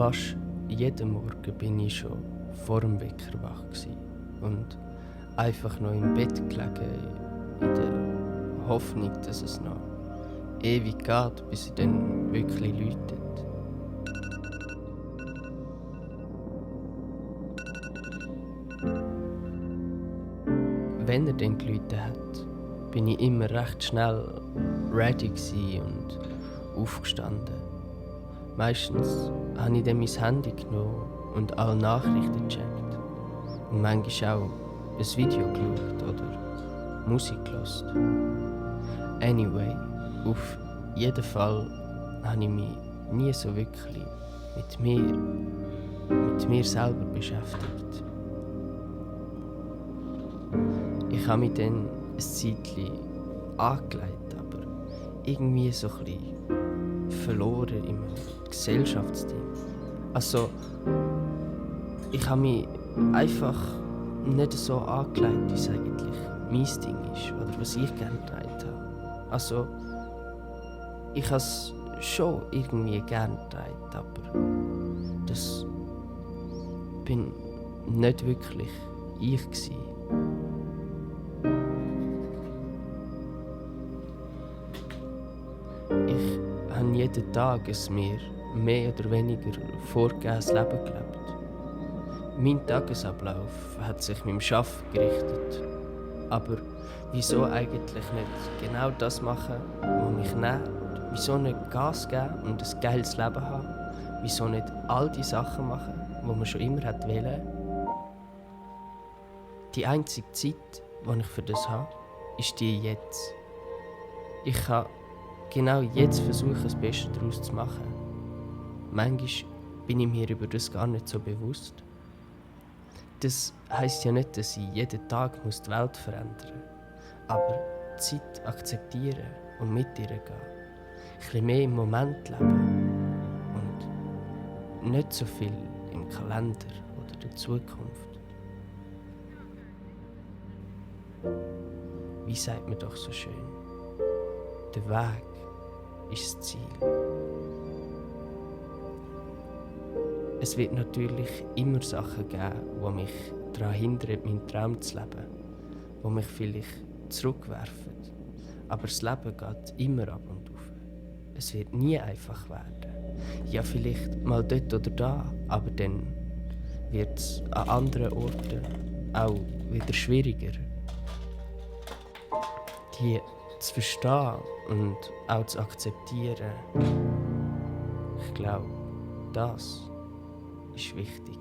Fast jeden Morgen bin ich schon vor dem Wecker wach gewesen und einfach noch im Bett gelegen, in der Hoffnung, dass es noch ewig geht, bis sie dann wirklich läutet. Wenn er dann geläutet hat, bin ich immer recht schnell ready gewesen und aufgestanden. Meistens habe ich dann mein Handy genommen und alle Nachrichten gecheckt. Und manchmal auch ein Video geschaut oder Musik gehört. Anyway, auf jeden Fall habe ich mich nie so wirklich mit mir selber beschäftigt. Ich habe mich dann ein Zeitchen angelegt, aber irgendwie so ein bisschen verloren im Gesellschaftsding. Also, ich habe mich einfach nicht so angelegt, wie es eigentlich mein Ding ist oder was ich gerne getragen habe. Also, ich habe es schon irgendwie gerne getragen, aber das bin nicht wirklich ich gewesen. Ich habe jeden Tag ein mir mehr oder weniger vorgegebenes Leben gelebt. Mein Tagesablauf hat sich mit dem Arbeiten gerichtet. Aber wieso eigentlich nicht genau das machen, was mich nährt? Wieso nicht Gas geben und ein geiles Leben haben? Wieso nicht all die Sachen machen, die man schon immer wollte? Die einzige Zeit, die ich für das habe, ist die jetzt. Ich kann genau jetzt versuchen, das Beste daraus zu machen. Manchmal bin ich mir über das gar nicht so bewusst. Das heisst ja nicht, dass ich jeden Tag die Welt verändern muss. Aber die Zeit akzeptieren und mit ihr gehen. Ein bisschen mehr im Moment leben. Und nicht so viel im Kalender oder der Zukunft. Wie sagt man doch so schön? Der Weg ist das Ziel. Es wird natürlich immer Sachen geben, die mich daran hindern, meinen Traum zu leben, die mich vielleicht zurückwerfen. Aber das Leben geht immer ab und auf. Es wird nie einfach werden. Ja, vielleicht mal dort oder da, aber dann wird es an anderen Orten auch wieder schwieriger. Die zu verstehen und auch zu akzeptieren, ich glaube, das ist wichtig.